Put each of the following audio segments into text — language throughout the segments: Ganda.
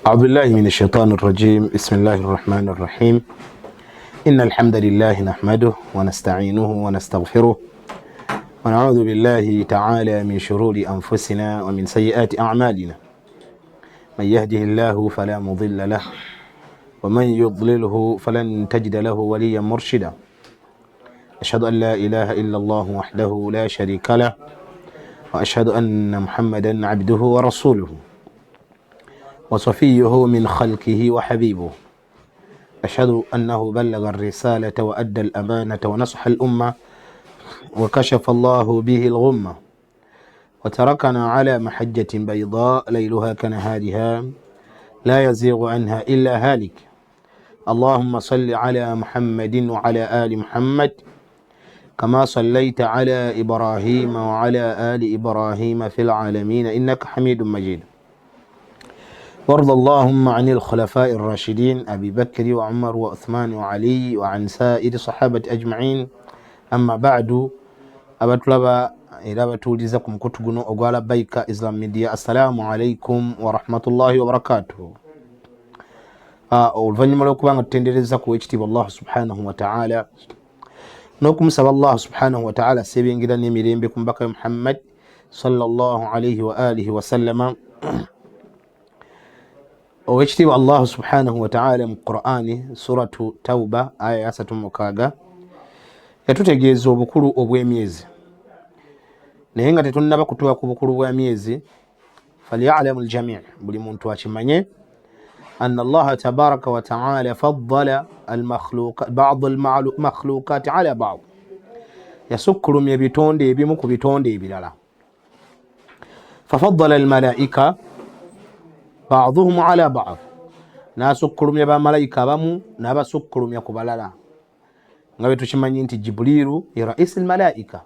أعوذ بالله من الشيطان الرجيم. بسم الله الرحمن الرحيم. إن الحمد لله نحمده ونستعينه ونستغفره، ونعوذ بالله تعالى من شرور أنفسنا ومن سيئات أعمالنا. من يهده الله فلا مضل له، ومن يضلله فلن تجد له وليا مرشدا. أشهد أن لا إله إلا الله وحده لا شريك له، وأشهد أن محمدا عبده ورسوله وصفيه من خلقه وحبيبه. أشهد أنه بلغ الرسالة وأدى الأمانة ونصح الأمة وكشف الله به الغمة، وتركنا على محجة بيضاء ليلها كنهارها لا يزيغ عنها إلا هالك. اللهم صل على محمد وعلى آل محمد كما صليت على إبراهيم وعلى آل إبراهيم في العالمين إنك حميد مجيد. وارض اللهم عن الخلفاء الراشدين أبي بكر وعمر وعثمان وعلي وعن سائر الصحابة أجمعين. أما بعد، abatulaba era abatuwuliriza ku mukutu guno ogwa Labaika Islam Media, assalamu alaikum warahmatullahi wabarakatuhu. Oluvannyuma lwokuba nga tutendereza ku ekitiibwa Allah subhanahu wataala n'okumusaba Allah subhanahu wataala sebengera n'emirembe ku mubaka we Muhammad sallallahu alaihi wa alihi wasallama, owekitiibwa Allah subhanahu wataala mu Qurani Suratu Tauba aya ya 36 yatutegeeza obukulu obw'emyezi. Naye nga tetunnaba kutuuka ku bukulu bwa myezi, falyalamu ljamii, buli muntu akimanye ana Allaha tabaraka wataala faddala badu almakhluqati ala bad, yasukkulumya ebitonde ebimu ku bitonde ebirala. Fafaddala almalaika baduhum ala bad, nasukkulumya bamalayika abamu n'abasukkulumya ku balala, nga bwe tukimanyi nti Jibuliiru ye raisi lmalaika,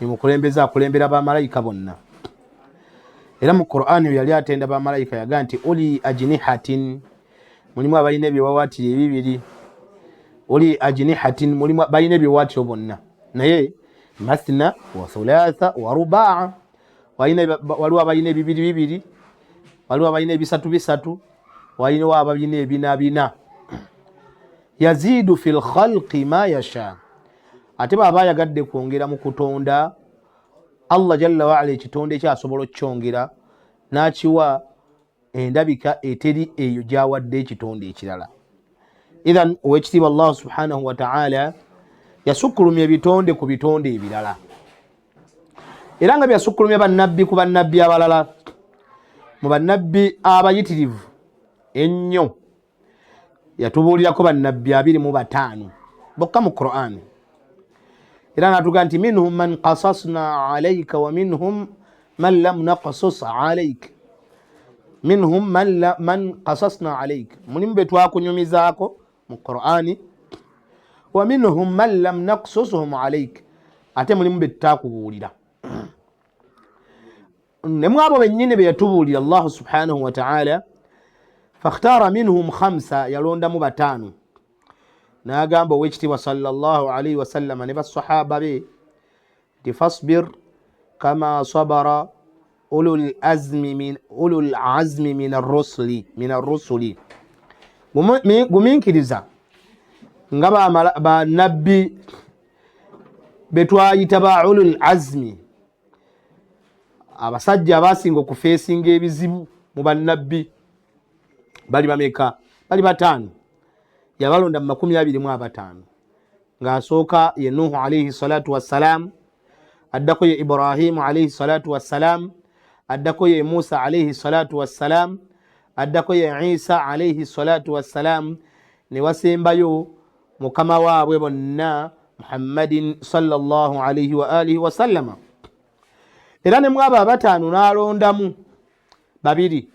ni mukulembeze akulembera bamalayika bonna. Era mu Qur'ani yali atenda bamalayika, yagaa nti uli ajnihatin, mulimu abalina ebiwawaatiro ebibiri. Uli ajnihatin, mulimu balina ebiwawaatiro bonna, naye mathna wa thulatha wa rubaa, waliwo abalina ebibiri bibiri, waliwo abalina ebisatu bisatu, waliwo abalina ebina bina. Yaziidu fi lkhalqi ma yasha, ate bwaba ayagadde kwongera mu kutonda, Allah jalla waala ekitonde ekyasobola okukyongera n'akiwa endabika eteri eyo gyawadde ekitonde ekirala. Ithan owekitiibwa Allah subhanahu wataala yasukkulumya ebitonde ku bitonde ebirala, era nga byasukkulumya bannabbi ku bannabbi abalala. Mu bannabbi abayitirivu ennyo yatubuulirako bannabbi 25 bokka mu Qur'ani, era natuga nti minhum man qasasna alaika wa minhum man lam naqsus alaik. Minhum man qasasna alaik, mulimu be twakunyumizaako mu Qur'ani, wa minhum man lam naqsushum alaik, ate mulimu be tutakubuulira. Ne mwabo bennyini be yatubuulira, Allahu subhanahu wataala fakhtara minhum khamsa, yalondamu bataano, n'agamba owekitiibwa sallallahu alaihi wasallama ne basahaba be nti fasbir kama sabara ulul azmi min arrusuli, gumiikiriza nga banabbi betwayita ba ulul azmi, abasajja abasinga okufeesinga ebizibu mu bannabbi. Bali bameka? Bali bataano. Yabalonda mu 25, ng'asooka ye Nuhu alaihi salatu wassalam, addako ye Ibrahimu alaihi salatu wassalam, addako ye Musa alaihi salatu wassalam, addako ye Isa alaihi salatu wassalam, ne wasembayo mukama waabwe bonna Muhammadin sallallahu alaihi wa alihi wasallama. Era ne mwabo abataano n'alondamu babiri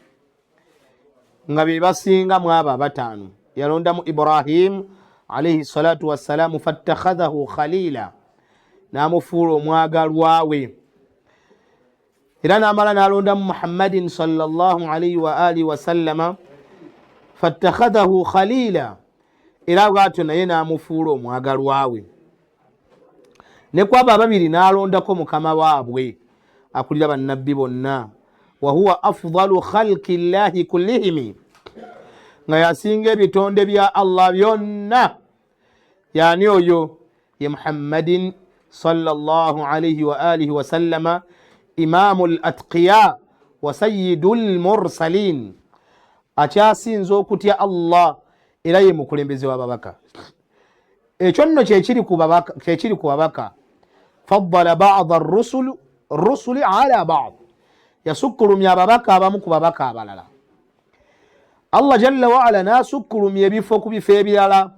nga be basinga. Mwabo abataano yalondamu Ibrahimu alaihi salatu wassalamu, fattakhadhahu khalila, n'amufuula omwagalwa we. Era n'amala n'alondamu Muhammadin sallallahu alaihi wa alihi wasallama, fattakhadhahu khalila, era bwatyo naye n'amufuula omwagalwa we. Ne kwabo ababiri n'alondako mukama waabwe akulira bannabbi bonna, wahuwa afdalu khalqi llahi kullihimi. Nga yasinga ebitonde bya Allah byonna. Yani oyo ye Muhammadin sallallahu alaihi wa alihi wasallama, imamu l atqiya wa sayidu lmursalin, akyasinza okutya Allah era ye mukulembeze w'ababaka. Ekyo nno kyekiri ku babaka. Faddala bada rusuli ala bad, yasukkulumya ababaka abamu ku babaka abalala. Allah jalla waala n'asukkulumya ebifo ku bifo ebirala.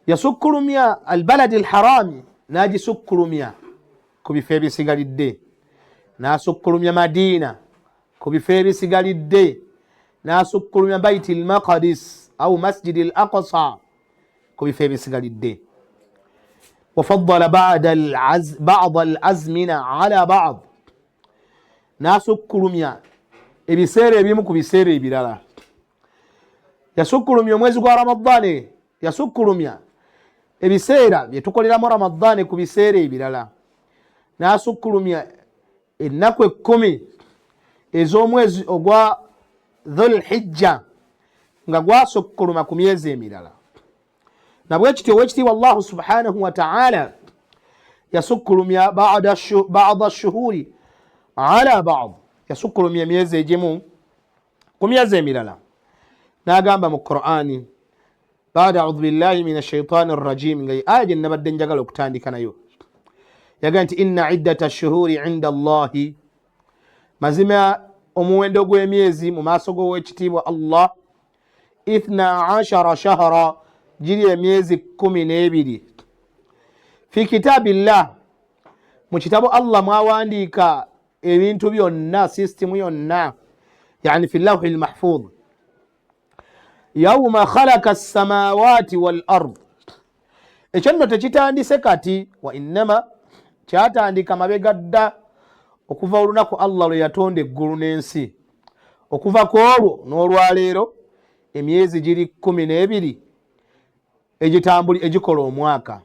Yasukkulumya albaladi alharami n'agisukkulumya ku bifo ebisigalidde, n'asukkulumya Madiina ku bifo ebisigalidde, n'asukkulumya Baiti lmaqadis au Masjidi l Aqsa ku bifo ebisigalidde. Wafaddala bada alazmina ala bad, n'asukkulumya ebiseera ebimu ku biseera ebirala. Yasukkulumya omwezi gwa Ramadaani, yasukkulumya ebiseera byetukoleramu Ramadaani ku biseera ebirala, n'asukkulumya ennaku 10 ez'omwezi ogwa Dhulhijja nga gwasukkuluma ku myezi emirala. Nabwe kityo owekitiibwa Allahu subhanahu wataala yasukkulumya bada shuhuri ala bad, yasukkulumya emyezi egimu ku myezi emirala. N'agamba mu Qur'ani bada audhu billahi min ashaitani rrajim, nga aya gye nabadde njagala okutandika nayo, yagaa nti inna iddata shuhuri inda Allahi, mazima omuwendo gw'emyezi mu maaso g'owekitiibwa Allah, 12 shahra, giri emyezi 12, fi kitabillah, mu kitabo Allah mwawandiika ebintu byonna, sisitimu yonna, yani fi lawhi lmahfudh, yauma khalaka assamawati wal ard. Ekyo nno tekitandise kati, wa innama kyatandika mabega dda, okuva olunaku Allah lwe yatonda eggulu n'ensi. Okuva ku olwo n'olwaleero emyezi giri 12 egitambuli egikola omwaka.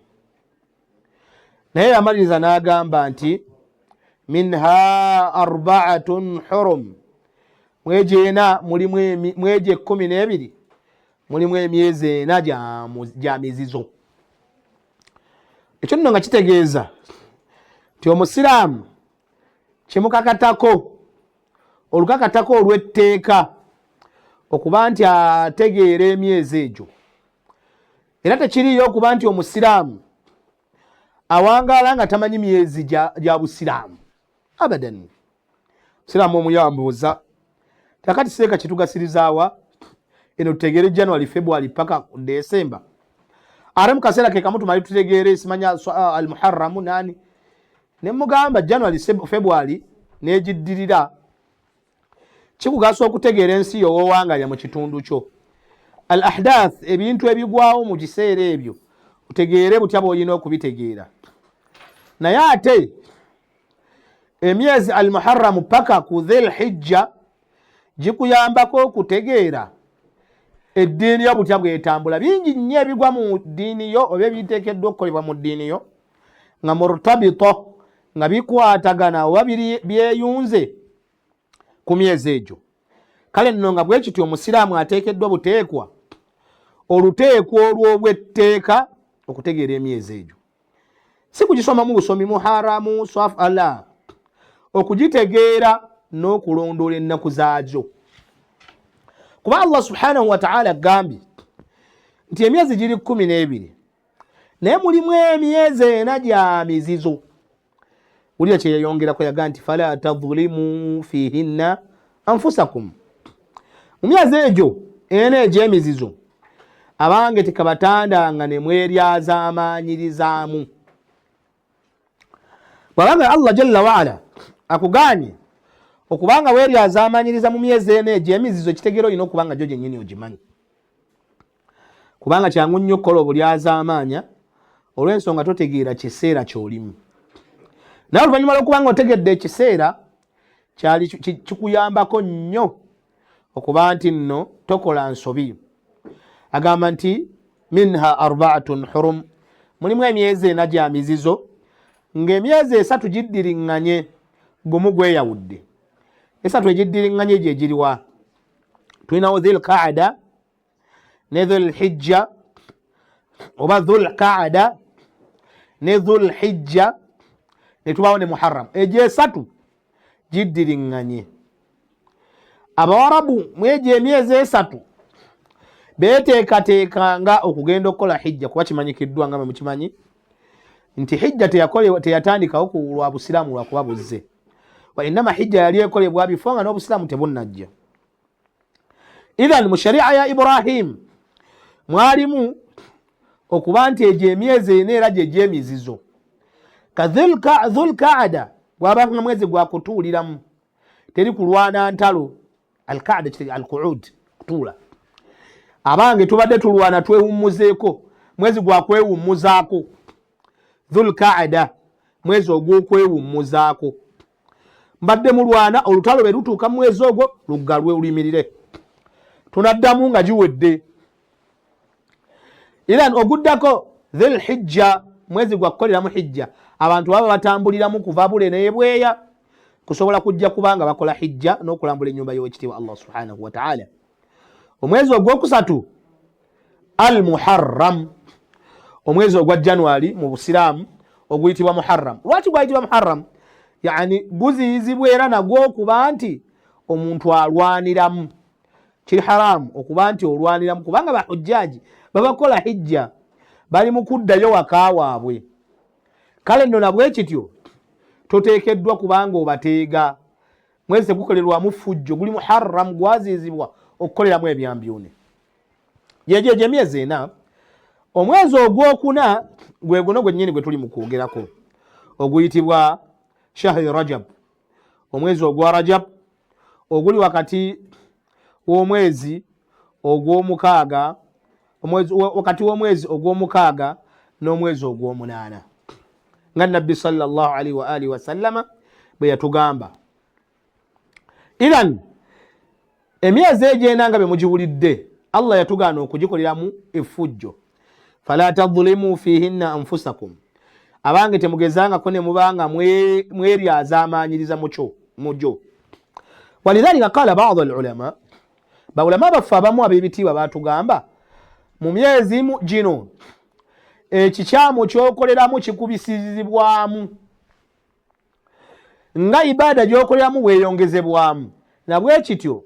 Naye yamaliriza n'agamba nti minha arbaatun hurum, mwegyo ena mulimu, mwegyo 12 mulimu emyezi ena gya mizizo. Ekyo nno nga kitegeeza nti omusiraamu kimukakatako olukakatako olw'etteeka okuba nti ategeera emyezi egyo. Era tekiriiyo okuba nti omusiraamu awangaala nga tamanyi myezi gya busiraamu, abadan. Musiraamu omuyambuuza takati seeka kitugasirizawa eno tutegeere January, February paka December, ate mu kaseera ke kamu tumale tutegeere simanya almuharramu nani. Ne mugamba January, February n'egiddirira kikugasa okutegeera ensi yo wowangalya mu kitundu kyo, al ahdath, ebintu ebigwawo mu kiseera ebyo otegeere butya bw'olina okubitegeera. Naye ate emyezi al muharramu paka ku dhil hijja gikuyambako okutegeera eddiini yo butya bwetambula. Bingi nnyo ebigwa mu ddiini yo oba ebiteekeddwa okukolebwa mu ddiini yo nga murtabito, nga bikwatagana oba byeyunze ku myezi egyo. Kale nno nga bwe kityo omusiraamu ateekeddwa buteekwa oluteekwa olw'obwetteeka okutegeera emyezi egyo, si kugisomamu busomi muharamu swaf ala, okugitegeera n'okulondoola ennaku zaagyo. Kuba Allah subhanahu wataala agambye nti emyezi giri 12, naye mulimu emyezi ena gya mizizo. Wulira kyeyayongerako, yaga nti fala tadhulimu fihinna anfusakum, mu myezi egyo ena egy'emizizo abange tekabatandanga ne mweryazaamaanyirizaamu. Bwabanga Allah jalla waala akuganye okubanga weeryazaamaanyiriza mu myezi ena egy'emizizo, ekitegeera olina okuba nga gyo gyennyini ogimanyi, kubanga kyangu nnyo okukola obulyazaamaanya olw'ensonga totegeera kiseera ky'olimu. Naye oluvannyuma lw'okuba nga otegedde ekiseera, kyali kikuyambako nnyo okuba nti nno tokola nsobi. Agamba nti minha arbaatun hurum, mulimu emyezi ena gya mizizo, ng'emyezi esatu giddiriŋŋanye, gumu gweyawudde. Esatu egiddiriŋŋanye gye giriwa? Tulinawo Dhilqaada ne Dhulhijja, oba Dhulqaada ne Dhulhijja, ne tubawo ne Muharram. Egyo esatu giddiriŋŋanye. Abawarabu mu egyo emyezi esatu beteekateekanga okugenda okukola hijja, kuba kimanyikiddwa nga bwe mukimanyi nti hijja teyatandikawo ku lwa busiraamu lwakuba buzze, wa innama hijja yali ekolebwa bifo nga n'obusiraamu tebunnajja. Idhan mu sharia ya Ibrahim mwalimu okuba nti egyo emyezi ena era gye gy'emizizo. Ka Dhulkaada gwabanga mwezi gwa kutuuliramu, teri kulwana ntalo. Alkaada kitege alquud, kutuula. Abange tubadde tulwana, twewummuzeeko, mwezi gwa kwewummuzaako. Dhulkaada mwezi ogw'okwewummuzaako. Mbadde mulwana olutalo, bwe lutuuka mu mwezi ogwo luggalwe luyimirire, tunaddamu nga giwedde. Iran oguddako Dhulhijja, mwezi gwa kukoleramu hijja. Abantu baba batambuliramu kuva bule n'ebweya kusobola kujja kubanga bakola hijja n'okulambula ennyumba y'owekitiibwa Allah subhanahu wa ta'ala. Omwezi ogwokusatu al Muharram, omwezi ogwa January mu Busiraamu oguyitibwa Muharram. Lwaki gwayitibwa Muharram? Yani guziyizibwa era nagwo okuba nti omuntu alwaniramu. Kiri haramu okuba nti olwaniramu, kubanga bahujjaaji babakola hijja, bali mu kuddayo waka waabwe. Kale nno nabwe kityo toteekeddwa kubanga obateega. Mwezi tegukolerwamu ffujjo, guli Muharram, gwaziyizibwa okukoleramu ebyambyune. Gyegyo egyo emyezi ena. Omwezi ogwokuna gwe guno gwennyini gwe tuli mu kwogerako, oguyitibwa Shahri Rajab, omwezi ogwa Rajab, oguli wakati w'omwezi ogw'omukaaga, wakati w'omwezi ogw'omukaaga n'omwezi ogw'omunaana, nga Nabbi sallallahu alaihi wa alihi wasallama bwe yatugamba. Idhan emyezi egyo ena nga bwe mugiwulidde, Allah yatugaana okugikoleramu effujjo. Fala tadhlimu fihinna anfusakum, abange temugezangako ne mubanga mweryazaamaanyiriza mukyo mujo. Walidhalika qala badu alulama, baulama baffe abamu ab'ebitiibwa batugamba mu myezi gino ekikyamu kyokoleramu kikubisizibwamu, nga ibaada gyokoleramu bweyongezebwamu. Nabwe kityo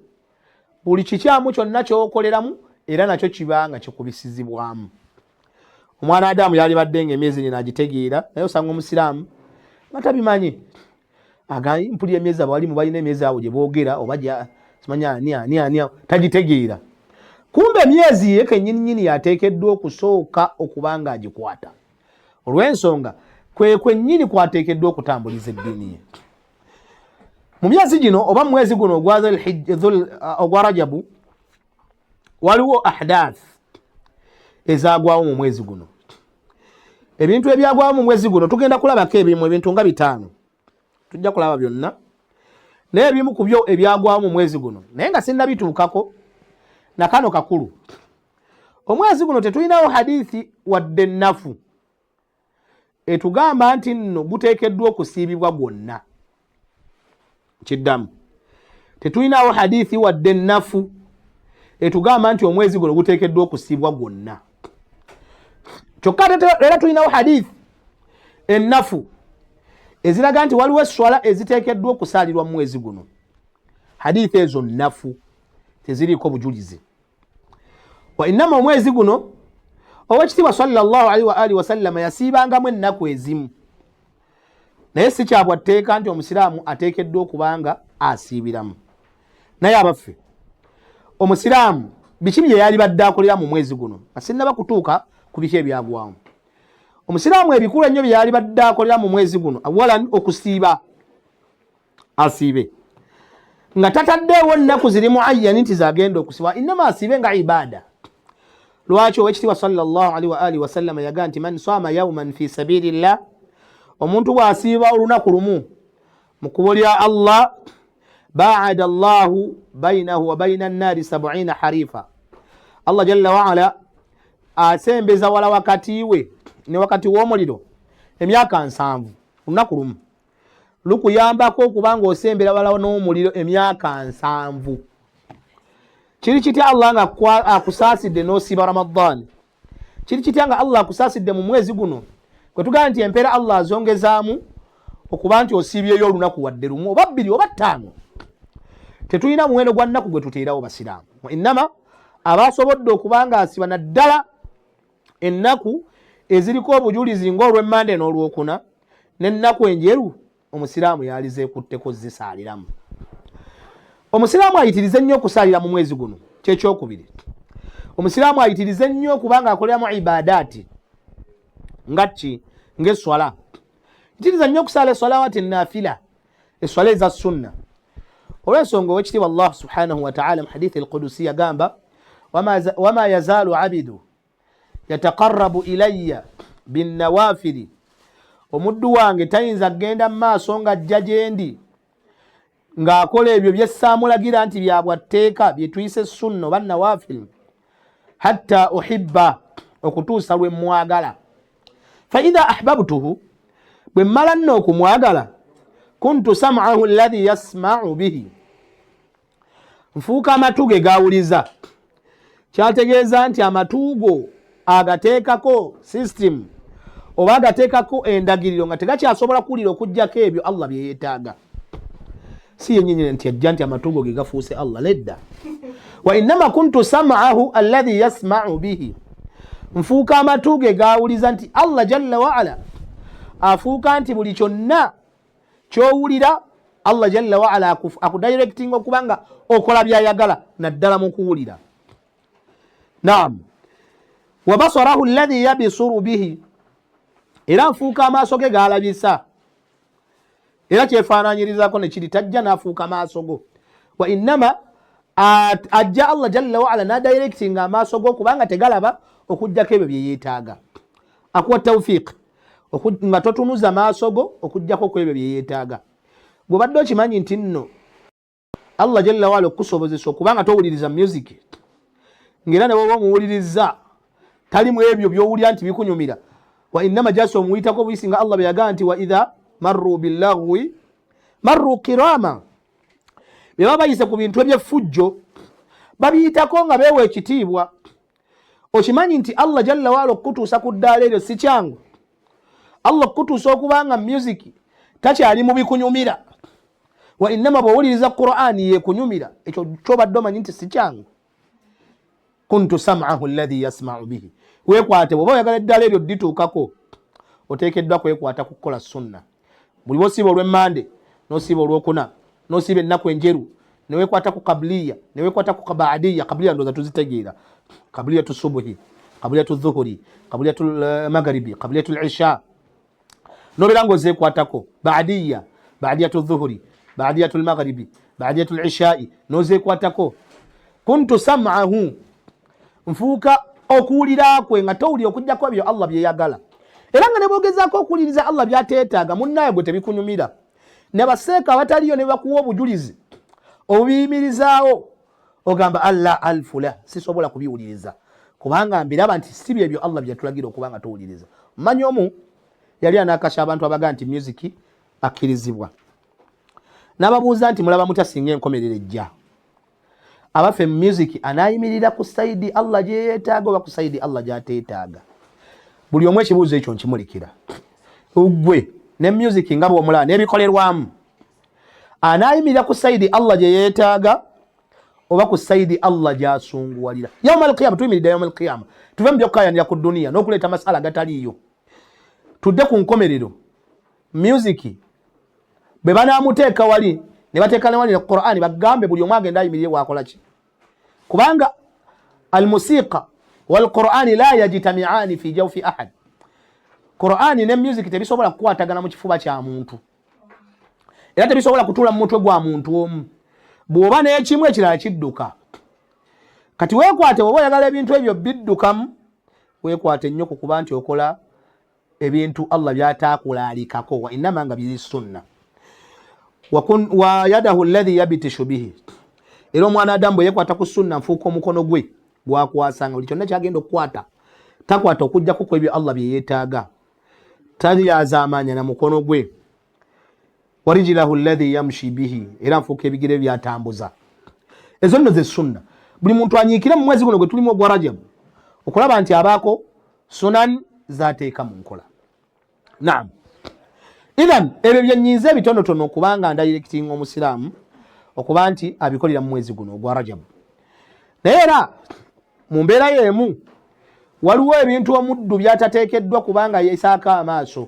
buli kikyamu kyonna kyokoleramu era nakyo kiba nga kikubisizibwamu. Omwana Adamu yalibadde nga emyezi nyina agitegeera, naye osanga omusiraamu nga tabimanyi. Agayi mpulira emyezi, abalimu balina emyezi awo gye boogera oba simanya ani ani ani, tagitegeera. Kumbe emyezi ye kennyininyini yateekeddwa okusooka okuba nga agikwata, olw'ensonga kwe kwennyini kwateekeddwa okutambuliza eddiini ye. Mu myezi gino oba mu mwezi guno ogwa Rajabu waliwo ahdath ezagwawo mu mwezi guno. Ebintu ebyagwawo mu mwezi guno tugenda kulabako ebimu, ebintu nga bitaano, tujja kulaba byonna, naye ebimu ku byo ebyagwawo mu mwezi guno, naye nga sinnabituukako, nakano kakulu. Omwezi guno tetulinawo hadithi wadde ennafu etugamba nti nno guteekeddwa okusiibibwa gwonna. Kiddamu, tetulinawo hadithi wadde ennafu etugamba nti omwezi guno guteekeddwa okusiibwa gwonna. Kyokka era tulinawo hadithi ennafu eziraga nti waliwo esswala eziteekeddwa okusaalirwa mu mwezi guno. Hadithi ezo nnafu, teziriiko bujulizi. Wa innama omwezi guno owekitiibwa sallallahu alaihi wa alihi wasallama yasiibangamu ennaku ezimu, naye si kyabwa tteeka nti omusiraamu ateekeddwa okuba nga asiibiramu. Naye abaffe, omusiraamu biki bye yalibadde akolera mu mwezi guno? Nga sinnaba kutuuka ku biki ebyagwamu, omusiraamu ebikulu ennyo bye yalibadde akolera mu mwezi guno, awalan okusiiba, asiibe nga tataddeewo nnaku ziri muayyani nti zagenda okusiba, innama asiibe nga ibaada. Lwaki owekitiibwa sallallahu alaihi wa alihi wasallama yagaa nti man sama yauman fi sabilillah, omuntu bw'asiiba olunaku lumu mu kkubo lya Allah, baada llahu bainahu wa baina nnaari sabuina harifa, Allah jalla waala asembeza wala wakati we ne wakati w'omuliro emyaka 70. Olunaku lumu lukuyambako okuba nga osembera wala n'omuliro emyaka 70. Kiri kitya Allah nga akusaasidde n'osiiba Ramadhan? Kiri kitya nga Allah akusaasidde mu mwezi guno kwe tugamba nti empeera Allah azongezaamu okuba nti osiibyeyo olunaku wadde lumu oba bbiri oba ttaano? Tetulina muwendo gwa nnaku gwe tuteerawo basiraamu, innama abasobodde okuba nga asiba naddala ennaku eziriko obujulizi ng'olw'emmande n'olwokuna n'ennaku enjeru, omusiraamu yalizeekutteko zisaaliramu. Omusiraamu ayitirize nnyo okusaalira mu mwezi guno. Kyekyokubiri, omusiraamu ayitirize nnyo okuba nga akoleramu ibadaati nga ki? Ng'esswala. Yitiriza nnyo okusaala eswalawati nafila, eswala eza sunna, olw'ensonga owekitiibwa Allah subhanahu wataala mu hadithi alqudusi yagamba, wama yazaalu abidu yataqarabu ilayya binnawafiri, omuddu wange tayinza kugenda mu maaso ng'ajja gye ndi ng'akola ebyo byessaamulagira nti byabwatteeka bye tuyise sunna oba nawafil, hatta uhibba, okutuusa lwe mwagala. Fa idha ahbabtuhu, bwe mmala nno okumwagala, kuntu sam'ahu alladhi yasma'u bihi, nfuuka amatu ge gawuliza. Kyategeeza nti amatu go agateekako system oba agateekako endagiriro nga tegakyasobola kuwulira okugyako ebyo Allah byeyeetaaga. Si yenyini nti ajja nti amatu go ge gafuuse Allah, ledda. Wa innama kuntu sam'ahu alladhi yasma'u bihi, nfuuka amatu ge gawuliza, nti Allah jalla waala afuuka nti buli kyonna kyowulira Allah jalla waala akudirectinga okuba nga okola byayagala naddala mu kuwulira. Naam, wa basarahu alladhi yabsuru bihi, era nfuuka amaaso ge galabisa. Era kyefaananyirizako nekiri tajja n'afuuka maaso go, wa innama ajja Allah jalla waala nadirectinga amaaso go kubanga tegalaba okugjako ebyo byeyeetaaga. Akuwa tawfiq nga totunuza maaso go okugjako ku ebyo byeyeetaaga. Gwobadde okimanyi nti nno Allah jalla waala okukusobozesa okubanga towuliriza music, ngaera ne woba omuwuliriza tali mu ebyo byowulira nti bikunyumira, wa innama jasi omuyitako buyisi, nga Allah bwe yagamba nti wa idha marru billagwi marru kirama, bye baba bayise ku bintu ebyeffujjo babiyitako nga beewa ekitiibwa. Okimanyi nti Allah jalla waala okukutuusa ku ddaala eryo si kyangu? Allah okukutuusa okuba nga music takyali mu bikunyumira, wa innama bw'owuliriza Qur'ani yekunyumira, ekyo kyobadde omanyi nti si kyangu? Kuntu sam'ahu alladhi yasma'u bihi. Weekwate, bw'oba oyagala eddala eryo ddituukako, oteekeddwa kwekwata ku kukola sunna. Buli bwosiiba olw'emmande n'osiiba olwokuna n'osiiba ennaku enjeru, neweekwata ku kabuliya, neweekwata ku baadiya. Kabuliya ndowooza tuzitegeera: kabuliyatu subuhi, kabuliyatu dhuhuri, kabuliyatu magharibi, kabuliyatu lisha, nobeera ngaozeekwatako. Baadiya, baadiyatu dhuhuri, baadiyatu lmagharibi, baadiyatu lishai, nozeekwatako. Kuntu sam'ahu, nfuuka okuwulira kwe nga towulira okugjako ebyo Allah byeyagala. Era nga ne bwogezaako okuwuliriza Allah byateetaaga, munnaye gwe tebikunyumira, ne baseeka abataliyo ne bakuwa obujulizi obubiyimirizaawo, ogamba Allah alfula, sisobola kubiwuliriza kubanga mbiraba nti si byebyo Allah byeyatulagira okuba nga tuwuliriza. Mmanyi omu yali anakasha abantu abagaa nti music akkirizibwa, n'ababuuza nti mulaba mutya singa enkomerero ejja, abaffe music anayimirira ku side Allah gyeyeetaaga oba ku side Allah gyateetaaga? Buli omu ekibuuzo ekyo nkimulikira. Gwe ne music nga bwomulaba n'ebikolerwamu, anayimirira ku side Allah gye yeetaaga oba ku side Allah gy'asunguwalira yauma alqiyama? Tuyimiridde yauma alqiyama, tuve mu byokukayanira ku duniya n'okuleeta masala agataliiyo, tudde ku nkomerero. Music bwe banaamuteeka wali ne bateeka ne wali ne Qur'ani, bagambe buli omu agenda ayimirire wakola ki, kubanga almusiqa walqur'ani la yajtamiani fi jawfi ahad. Qur'ani ne music tebisobola kukwatagana mu kifuba kya muntu, era tebisobola kutuula mu mutwe gwa muntu omu. Bw'oba n'ekimu, ekirala kidduka. Kati weekwate, bw'oba oyagala ebintu ebyo biddukamu, weekwate nnyo ku kuba nti okola ebintu Allah byataakulaalikako, wa innama nga biri sunna. Wa yadahu alladhi yabitishu bihi, era omwana Adamu bwe yekwata ku sunna, nfuuka omukono gwe gwakwasanga. Buli kyonna kyagenda okukwata, takwata okugjako ku ebyo Allah bye yeetaaga, talyazaamanya na mukono gwe. Wa rijilahu alladhi yamshi bihi, era nfuuka ebigere byatambuza. Ezo nno ze sunna. Buli muntu anyiikire mu mwezi guno gwe tulimu ogwa Rajabu okulaba nti abaako sunan zateeka mu nkola. Naam, idhan ebyo byenyinza ebitonotono okubanga ndairekitinga omusiraamu okuba nti abikolera mu mwezi guno ogwa Rajabu. Naye era mu mbeera y'emu waliwo ebintu omuddu byatateekeddwa kubanga yesaako amaaso,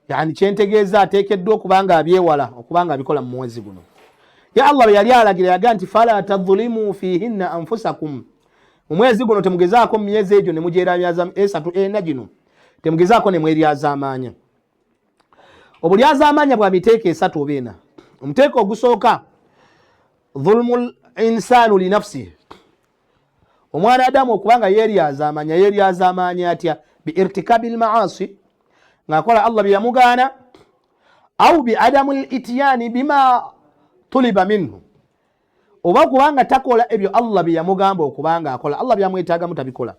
yani kyentegeeza ateekeddwa okuba nga abyewala okuba nga abikola mu mwezi guno. Ya Allah bwe yali alagira yagaa nti fala tadhulimu fihinna anfusakum, mu mwezi guno temugezaako, mu myezi egyo ne mugyerabyaza esatu ena gino temugezaako ne mweryazaamaanya. Obulyazaamaanya bwa miteeko esatu oba ena. Omuteeko ogusooka, dhulmu linsaanu linafsihi, omwana Adamu okuba nga yeeryazaamanya. Yeeryazaamaanya atya? Bi irtikabi lmaasi, ng'akola Allah bye yamugaana, au bi adamu litiyani bima tuliba minhu, oba kubanga takola ebyo Allah bye yamugamba okubanga akola. Allah byamwetaagamu tabikola.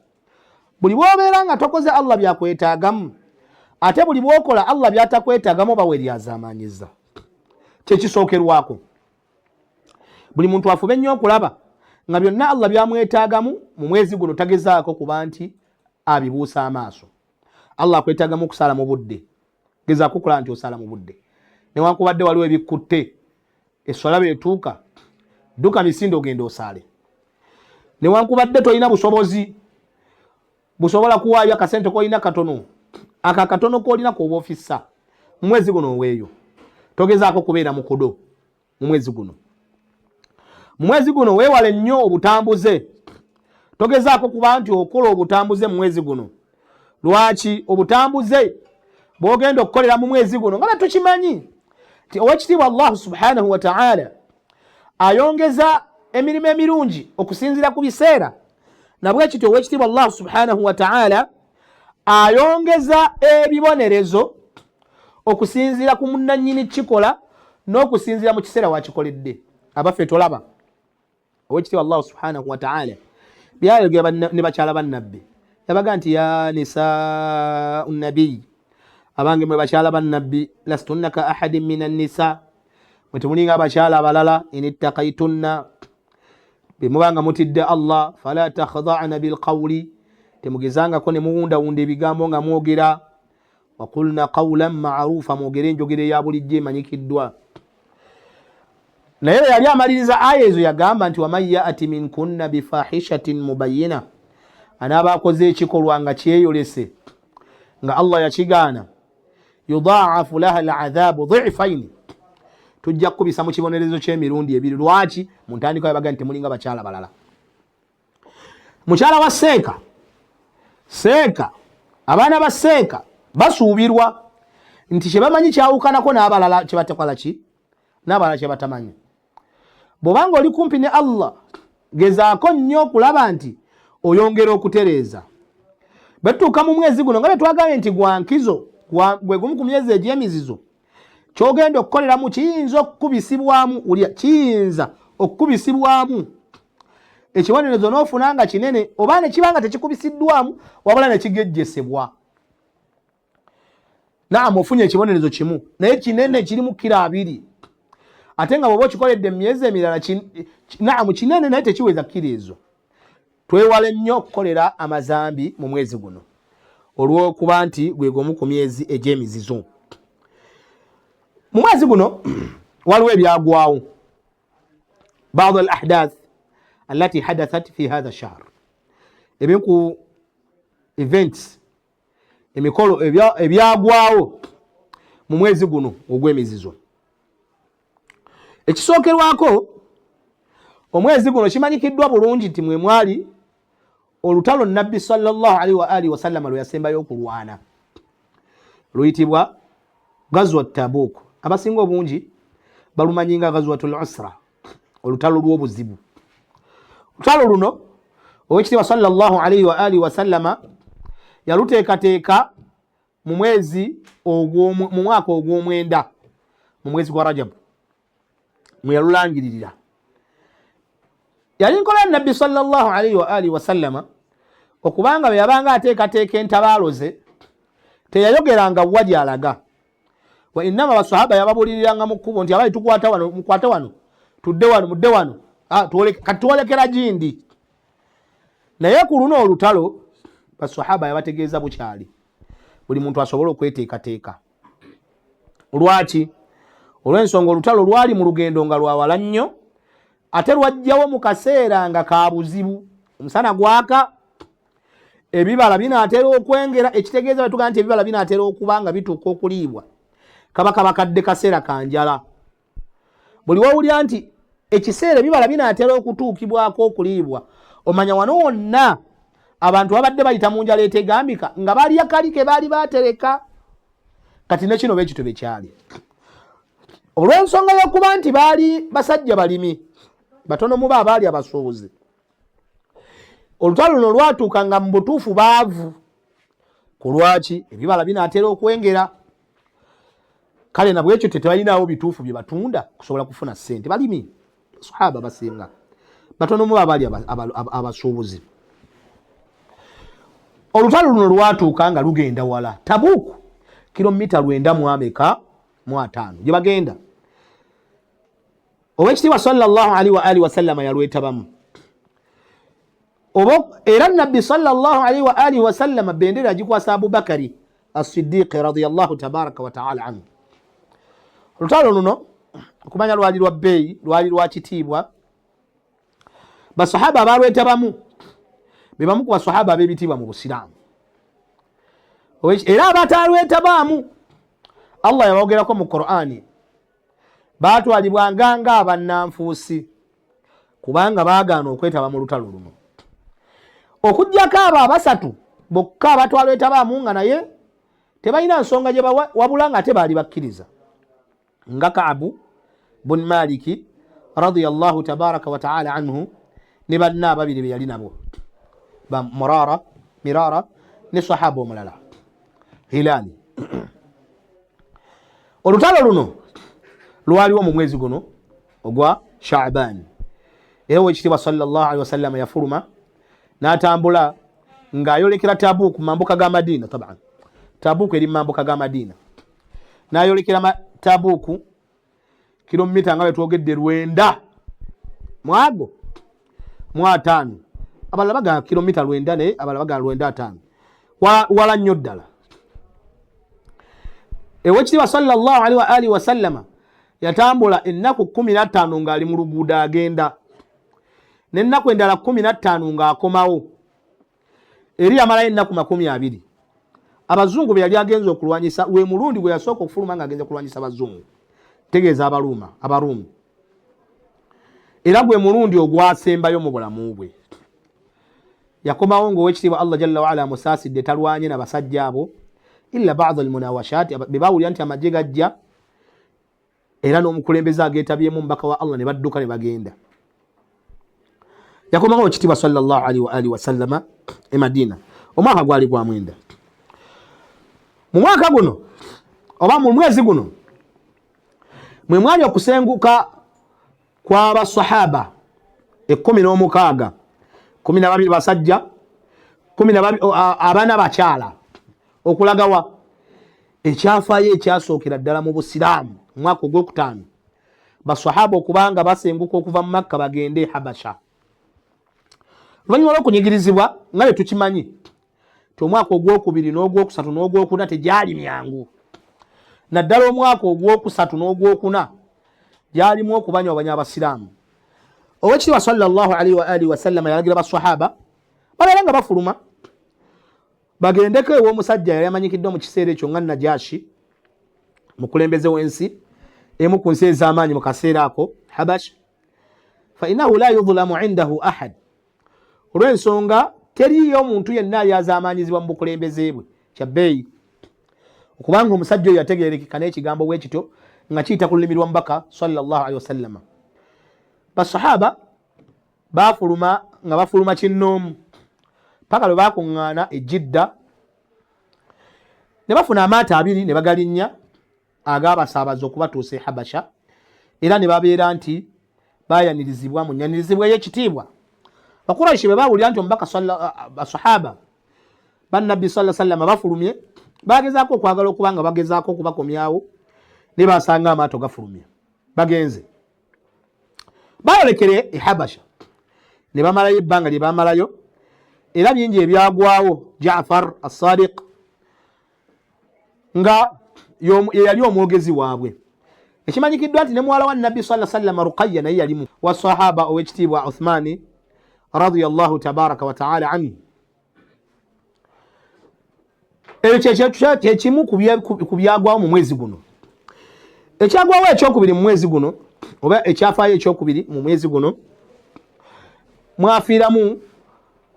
Buli bwobeera nga tokoze Allah byakwetaagamu, ate buli bwokola Allah byatakwetaagamu, oba weryazaamaanyiza. Kyekisookerwako, buli muntu afube nnyo okulaba nga byonna Allah byamwetaagamu mu mwezi guno tagezaako kuba nti abibuusa amaaso. Allah akwetaagamu okusaala mu budde, gezaako okulaba nti osaala mu budde, newankubadde waliwo ebikkutte. Esswala beetuuka, dduka misinde ogenda osaale, newankubadde tolina busobozi busobola kuwaayo akasente kolina katono, ako akatono kolina koba ofissa mu mwezi guno oweeyo. Togezaako kubeera mukudo mu mwezi guno. Mu mwezi guno weewale nnyo obutambuze, togezaako kuba nti okola obutambuze mu mwezi guno. Lwaki? Obutambuze bwogenda okukolera mu mwezi guno, nga bwetukimanyi nti owekitiibwa Allahu subhanahu wataala ayongeza emirimu emirungi okusinziira ku biseera, nabwekityo owekitiibwa Allahu subhanahu wataala ayongeza ebibonerezo okusinziira ku munnannyini kikola n'okusinziira mu kiseera wakikoledde. Abaffe, tolaba owekitiibwa Allahu subhanahu wataala byayogera ne bakyala bannabbi? Yabaga nti ya nisau nabiyi, abange mwe bakyala bannabbi, lastunna ka ahadin min annisa, mwe temulinga abakyala abalala, in ittakaitunna, bwe muba nga mutidde Allah, fala takhda'na bilqawli, temugezangako ne muwundawunda ebigambo nga mwogera, waqulna qawlan ma'rufa, mwogere enjogera eya bulijjo emanyikiddwa. Naye bwe yali amaliriza aya ezo yagamba nti waman yati minkunna bifahishatin mubayina, anaaba akoze ekikolwa nga kyeyolese nga Allah yakigaana, yudaafu laha aladhabu dhifaini, tujja kukubisa mu kibonerezo ky'emirundi ebiri. Lwaki? Mu ntandikwa yabaga nti temulinga bakyala balala. Mukyala wa seeka, seeka, abaana ba seeka basuubirwa nti kyebamanyi kyawukanako n'abalala kyebatakola ki, n'abalala kyebatamanyi. Bw'obanga oli kumpi ne Allah, gezaako nnyo okulaba nti oyongera okutereeza. Bwe tutuuka mu mwezi guno, nga bwe twagambye nti gwa nkizo, gwe gumu ku myezi egy'emizizo, kyogenda okukoleramu kiyinza okukubisibwamu, ulya kiyinza okukubisibwamu ekibonerezo n'ofuna nga kinene, oba ne kiba nga tekikubisiddwamu wabula ne kigejjesebwa. Naam, ofunye ekibonerezo kimu naye kinene, kirimu kiro 20, ate nga bw'oba okikoledde mu myezi emirala, naamu, kinene naye tekiweza kiro ezo. Twewale nnyo okukolera amazambi mu mwezi guno olw'okuba nti gwe gumu ku myezi egy'emizizo. Mu mwezi guno waliwo ebyagwawo, badu al ahdath allati hadathat fi hatha shahr, ebimu ku events, emikolo ebyagwawo mu mwezi guno ogw'emizizo. Ekisookerwako, omwezi guno kimanyikiddwa bulungi nti mwe mwali olutalo Nabbi sallallahu alaihi wa alihi wasallama lwe yasembayo okulwana, luyitibwa Gazwa Tabuk. Abasinga obungi balumanyi nga Gazwatul Usra, olutalo lw'obuzibu. Olutalo luno owekitiibwa sallallahu alaihi wa alihi wasallama yaluteekateeka mu mwezi mu mwaka ogw'omwenda, mu mwezi gwa Rajabu mwe yalulangiririra. Yali nkola ya Nabbi sallallahu alaihi wa alihi wasallama okubanga bwe yabanga ateekateeka entabaalo ze teyayogeranga wa gy'alaga, wa innama basahaba yababuuliriranga mu kkubo nti abaali tukwata wano, mukwate wano, tudde wano, mudde wano. Ah, kati twolekera gindi. Naye ku luno olutalo basahaba yabategeeza bukyali, buli muntu asobole okweteekateeka. Lwaki? Olw'ensonga olutalo lwali mu lugendo nga lwawala nnyo, ate lwajjawo mu kaseera nga ka buzibu, omusana gwaka, ebibala binaatera okwengera, ekitegeeza bwe tugamba nti ebibala binaatera okuba nga bituuka okuliibwa, kaba kabakadde kaseera ka njala. Buli wawulira nti ekiseera ebibala binaatera okutuukibwako okuliibwa, omanya wano wonna abantu babadde bayita mu njala etegambika, nga balya kali ke baali batereka. Kati ne kino bekityo bekyali, olw'ensonga y'okuba nti baali basajja balimi batono muba abaali abasuubuzi. Olutalo luno lwatuuka nga mu butuufu baavu. Ku lwaki? Ebibala binaatera okwengera, kale nabwekyo tebalinawo bituufu bye batunda kusobola kufuna ssente. Balimi sahaba basinga batono muba abaali abasuubuzi. Olutalo luno lwatuuka nga lugenda wala, Tabuuku kilomita 950 gye bagenda. Owekitiibwa sallallahu alaihi wa alihi wasallama yalwetabamu, oba era Nabbi sallallahu alaihi wa alihi wasallama bendera agikwasa Abubakari Asidiqi radiyallahu tabaraka wataala anhu. Olutalo luno okumanya lwali lwa bbeeyi, lwali lwa kitiibwa. Basahaba abalwetabamu be bamu ku basahaba ab'ebitiibwa mu Busiraamu, era abatalwetabaamu Allah yabaogerako mu Qur'ani, baatwalibwanga nga abannanfuusi kubanga baagaana okwetaba mu lutalo luno, okuggyako abo abasatu bokka abatwalwetabaamu nga naye tebalina nsonga gye bawa, wabula nga ate baali bakkiriza, nga Kaabu bun Maliki radiyallahu tabaraka wa taala anhu ne banna ababiri be yali nabo, ba Murara Mirara ne sahaba omulala Hilali. Olutalo luno lwaliwo mu mwezi guno ogwa Shaaban, era owekitiibwa sallallahu alaihi wasallama yafuluma n'atambula ng'ayolekera Tabuuku mu mambuka ga Madiina. Taban Tabuuku eri mu mambuka ga Madiina, n'ayolekera Tabuuku kilomita nga bwetwogedde 950, abalala bagamba kilomita 90, naye abalala bagamba 95, wala nnyo ddala. Ewekitiibwa sallallahu alaihi wa alihi wasallama yatambula ennaku 15 ng'ali mu luguudo agenda, n'ennaku endala 15 ng'akomawo. Eri yamalayo ennaku 20. Abazungu be yali agenze okulwanyisa, lwe mulundi gwe yasooka okufuluma ng'agenze kulwanyisa abazungu, tegeeza abaluuma abaruumi, era gwe mulundi ogwasembayo mu bulamu bwe. Yakomawo ng'owekitiibwa Allah jalla waala amusaasidde, talwanye na basajja abo illa bad almunawashat, be bawulira nti amagye gajja era n'omukulembeze ageetabyemu mubaka wa Allah, ne badduka ne bagenda. Yakomawo ekitiibwa sallallahu alaihi wa alihi wasallama e Madina omwaka gwali gwa 9. Mu mwaka guno oba mu mwezi guno mwe mwali okusenguka kw'abasahaba 16, 12 basajja, 12 abaana bakyala, okulagawa ekyafaayo ekyasookera ddala mu Busiraamu omwaka ogwokutaano, basahaba okubanga basenguka okuva mu Makka bagende e Habasha oluvannyuma lw'okunyigirizibwa. Nga bwe tukimanyi ti omwaka ogwokubiri n'ogwokusatu n'ogwokuna tegyali myangu, naddala omwaka ogwokusatu n'ogwokuna gyalimu okubanyabanya abasiraamu. Owekitiibwa sallallahu alaihi wa alihi wasallama yalagira basahaba babeere nga bafuluma bagendeko ew'omusajja yali amanyikiddwa mu kiseera ekyo nga Najashi, mukulembeze w'ensi emu ku nsi ez'amaanyi mu kaseera ako, Habash, fa innahu la yudhlamu indahu ahad, olw'ensonga teriiyo omuntu yenna alyazaamaanyizibwa mu bukulembeze bwe. Kya bbeeyi okubanga omusajja oyo yategeerekeka n'ekigambo bwe kityo nga kiyita ku lulimi lwa mubaka sallallahu alaihi wasallama. Basahaba baafuluma nga bafuluma kinnoomu paka lwe baakuŋŋaana e Jidda ne bafuna amaato abiri ne bagalinnya ag'abasaabaze okubatuusa e Habasha, era ne babeera nti baayanirizibwa mu nyanirizibwa ey'ekitiibwa. Bakuraishi bwe baawulira nti omubaka basahaba bannabbi salla sallama bafulumye, bagezaako okwagala okuba nga bagezaako okubakomyawo, ne basanga amaato gafulumye bagenze. Bayolekere e Habasha ne bamalayo ebbanga lye bamalayo, era bingi ebyagwawo. Jafar Assadiq nga yeyali omwogezi waabwe, ekimanyikiddwa nti ne muwala wa Nabbi sala sallama Ruqaya naye yalimu wa sahaba owekitiibwa Uthmani radiyallahu tabaraka wataala anhu. Ekyo kyekimu ku byagwawo mu mwezi guno. Ekyagwawo ekyokubiri mu mwezi guno, oba ekyafaayo ekyokubiri mu mwezi guno, mwafiiramu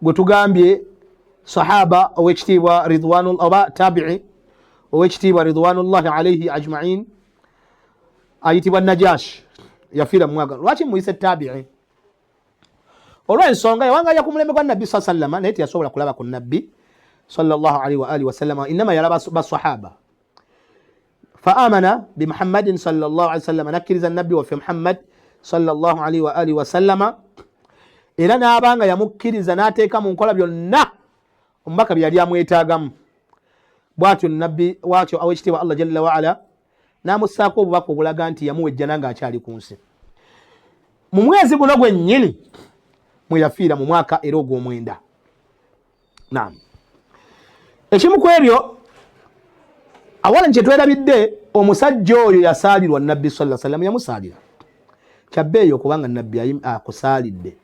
gwe tugambye sahaba owekitiibwa ridwanu, oba tabii owekitiibwa ridwanullahi alaihi ajmain, ayitibwa Najash. Yafiira mu mwaka. Lwaki muyise tabii? Olw'ensonga yawangalira ku mulembe gwa Nabbi saa sallama, naye teyasobola kulaba ku Nabbi sallallahu alaihi wa alihi wasallama, inama yalaba basahaba. Faamana bimuhammadin sallallahu alaihi wasallama, nakkiriza Nabbi waffe Muhammad sallallahu alaihi wa alihi wasallama, era n'abanga yamukkiriza n'ateeka mu nkola byonna omubaka bye yali amwetaagamu. Bwatyo Nabbi wakyo awekitiibwa Allah jalla waala n'amussaako obubaka obulaga nti yamuwa ejjana ng'akyali ku nsi. Mu mwezi guno gwennyini mwe yafiira, mu mwaka era ogw'omwenda. Naam, ekimu ku ebyo awala kye twerabidde, omusajja oyo yasaalirwa Nabbi salla sallam, yamusaalira. Kyabbeeyo okubanga Nabbi akusaalidde,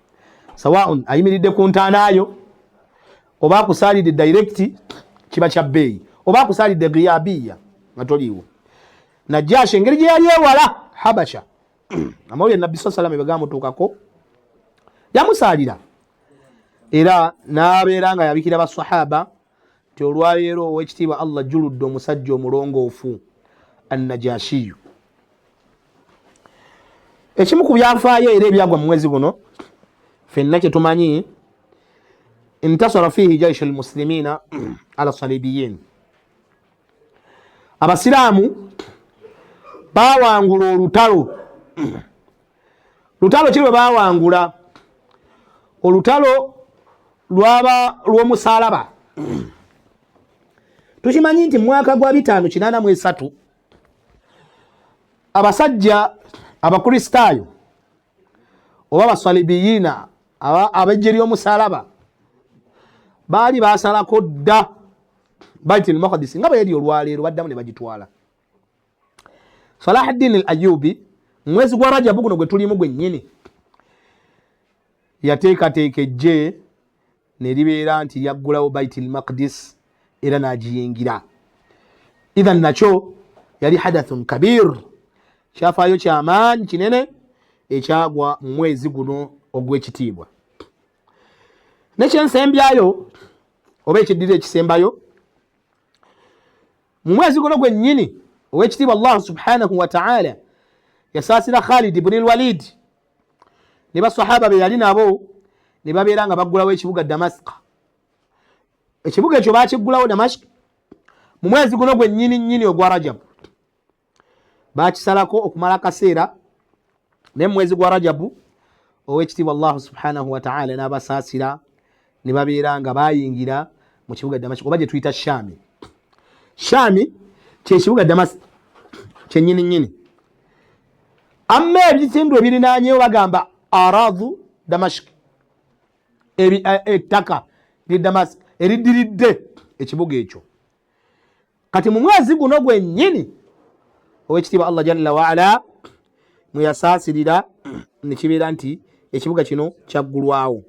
sawaun ayimiridde ku ntaanaayo oba akusaalidde direct, kiba kya bbeeyi, oba akusaalidde giyabiya nga toliiwo. Najasha engeri gye yali ewala Habasha, amawulire Nabbi saa salama ebegamutuukako, yamusaalira era n'abeera nga yabikira basahaba nti olwaleero owekitiibwa Allah juludde omusajja omulongoofu Annajashiyu. Ekimu ku byafaayo era ebyagwa mu mwezi guno fenna kyetumanyi, intasara fihi jaishu lmuslimina ala salibiyin, abasiraamu bawangula olutalo. Lutalo ki lwe bawangula? Olutalo lwaba lw'omusalaba. Tukimanyi nti mwaka gwa 583 abasajja abakristaayo oba abasalibiyina, ab'eggye ly'omusalaba, baali basalako dda Baitul Maqdis nga bwe yali olwaleero, baddamu ne bagitwala. Salahuddin al Ayubi, mwezi gwa Rajabu guno gwe tulimu gwennyini, yateekateeka ejje ne libeera nti lyaggulawo Baitul Maqdis era n'agiyingira. Idhan nakyo yali hadathun kabir, kyafaayo kyamaanyi kinene ekyagwa mu mwezi guno ogw'ekitiibwa. Nekyensembyayo oba ekiddira ekisembayo, mu mwezi guno gwennyini owekitiibwa Allahu subhanahu wataala yasaasira Khalid buni Lwalid ne basahaba be yali nabo, ne babeera nga baggulawo ekibuga Damasika. Ekibuga ekyo bakiggulawo Damashk mu mwezi guno gwennyini nnyini ogwa Rajabu. Bakisalako okumala akaseera, naye mu mwezi gwa Rajabu owekitiibwa Allahu subhanahu wataala n'abasaasira ne babeera nga bayingira mu kibuga Damashk, oba gye tuyita Shami. Shami kyekibuga Damasiki kyennyini nnyini, amma ebitundu ebirinaanyewo bagamba aradu Damashk, ettaka lye Damasiki eriddiridde ekibuga ekyo. Kati mu mwezi guno gwennyini owekitiibwa Allah jalla waala mweyasaasirira nekibeera nti ekibuga kino kyaggulwawo.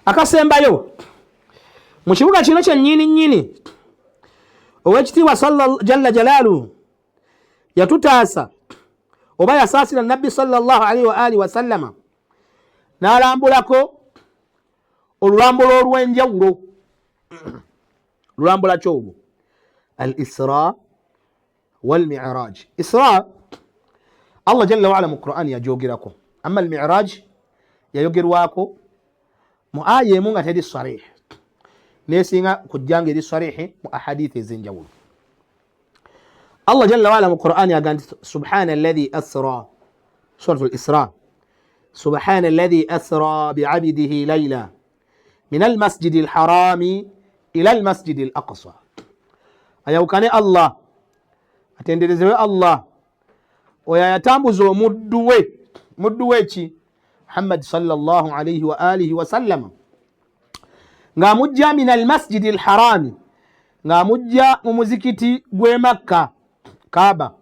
Akasembayo, mu kibuga kino kyennyini nnyini owekitiibwa jalla jalaaluhu yatutaasa oba yasaasira Nabbi sallallahu alaihi wa alihi wasallama n'alambulako olulambula olw'enjawulo. Lulambula ki olwo? Al Isra walmiraj. Isra Allah jalla waala mu Quran yajogerako, amma al miraj yayogerwako mu aya emu nga teri sarih, nesinga kujja nga eri sarihi mu ahadithi ez'enjawulo. Allah jalla waala mu Qur'ani agamba nti subhana alladhi asra, surat al-Isra, subhana alladhi asra biabidihi laila min almasjidi alharami ila almasjidi alaqsa. Ayawukane Allah, atenderezewe Allah. Oyo ayatambuza omuddu we, muddu we ki? Muhammad sallallahu alaihi wa alihi wasallama, ng'amujja min almasjidi alharami, ng'amujja mu muzikiti gw'e Makka, Kaaba,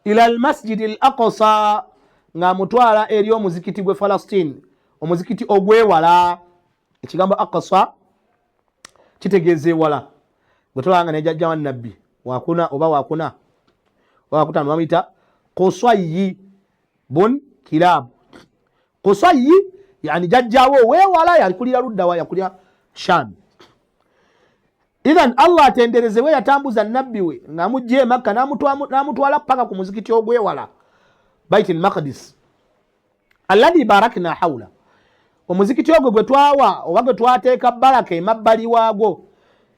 ila almasjidi al Aqsa, ng'amutwala eri omuzikiti gw'e Falastine, omuzikiti ogwewala. Ekigambo Aqsa kitegeeza ewala. Gwe tolaba nga nejajja wa nabbi wakuna oba wakuna oba wakutaano bamuyita Kusayi bun Kilab. Kusayi yani jajjawo owewala, yakulira luddawa? Yakulira Sham. Ithan Allah atenderezebwe, yatambuza nabbi we ng'amugja e Makka n'amutwala paka ku muzikiti ogwewala, Bait al Maqdis alladhi barakna haula, omuzikiti ogwo gwe twawa oba gwe twateeka baraka emabbali waagwo.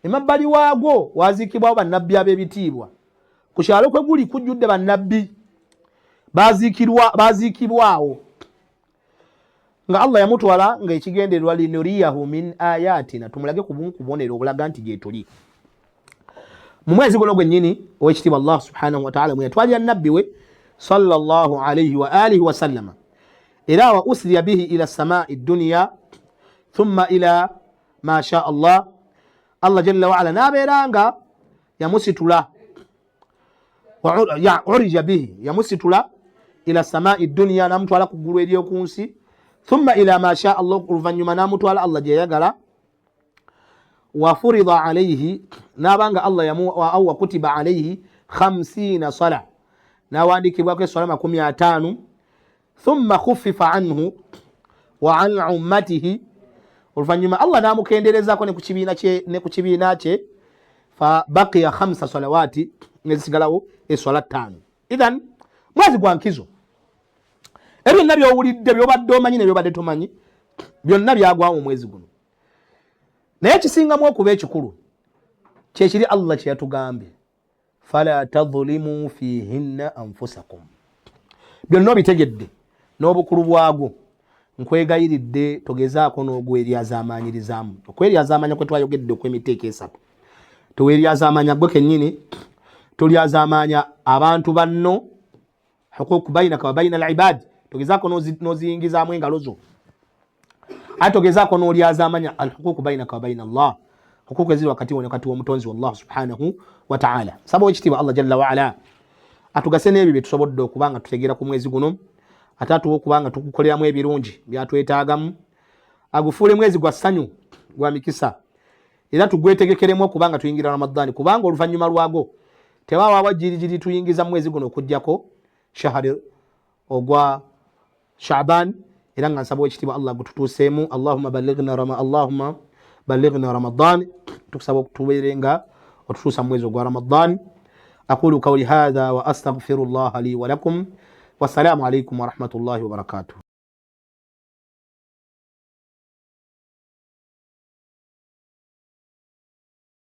Emabbali waagwo waziikibwawo bannabbi ab'ebitiibwa. Ku kyalo kwe guli kujjudde bannabbi baziikibwawo, nga Allah yamutwala nga ekigendererwa linuriyahu min ayatina, tumulage ku bumu kubonero obulaga nti gyetuli. Mu mwezi guno gwennyini owekitiibwa Allah subhanahu wataala mwe yatwalira nabbi we sallallahu alaihi wa alihi wasallama, era wa usriya bihi ila samai dunya thumma ila ma sha Allah. Allah jalla waala n'abeera nga yamusitula, urija bihi, yamusitula ila samai dunya, namutwala ku ggulu eryoku nsi, thumma ila ma sha Allah, oluvannyuma namutwala Allah gyeyayagala. Wafurida alaihi, nabanga Allah au wakutiba alaihi 50 sala, nawandikibwako eswala 50. Thumma khufifa anhu wa an ummatihi, oluvannyuma Allah namukenderezako ne ku kibiina kye, fa baqiya khamsa salawati, nezisigalawo eswala 5. Ithan mwezi gwa nkizo. Ebyo byonna byowulidde, byobadde omanyi nebyobadde tomanyi, byonna byagwawo mu mwezi guno. Naye ekisingamu okuba ekikulu kyekiri Allah kyeyatugambye, fala tadhulimu fihinna anfusakum. Byonna obitegedde n'obukulu bwagwo, nkwegayiridde togezaako n'ogweryazaamaanyirizaamu. Okweryazaamanya kwe twayogedde okw'emiteeko esatu: toweryazaamanya gwe kennyini, tolyazaamanya abantu banno, huquq bainaka wa baina alibad, togezaako n'oziyingizaamu engalo zo, ate togezaako n'olyazaamanya alhuquq bainaka wa baina Allah, huquq eziri wakati wo wakati w'omutonzi wallah subhanahu wataala. Saba owekitiibwa Allah jalla waala atugase n'ebyo bye tusobodde okuba nga tutegeera ku mwezi guno, ate atuwe okuba nga tugukoleramu ebirungi byatwetaagamu, agufuule mwezi gwa ssanyu, gwa mikisa, era tugwetegekeremu okuba nga tuyingira Ramadani, kubanga oluvannyuma lwago tewawaawa jirigiri tuyingiza mu mwezi guno okugjako shahari ogwa Shaban. Era nga nsaba owekitiibwa Allah gututuuseemu. Allahumma ballighna rama, allahumma ballighna Ramadan. Tukusaba tubeere nga otutuusa mu mwezi ogwa Ramadan. Aqulu qawli hadha wa astaghfiru llaha li wa lakum, wassalamu alaikum warahmatullahi wabarakatuh.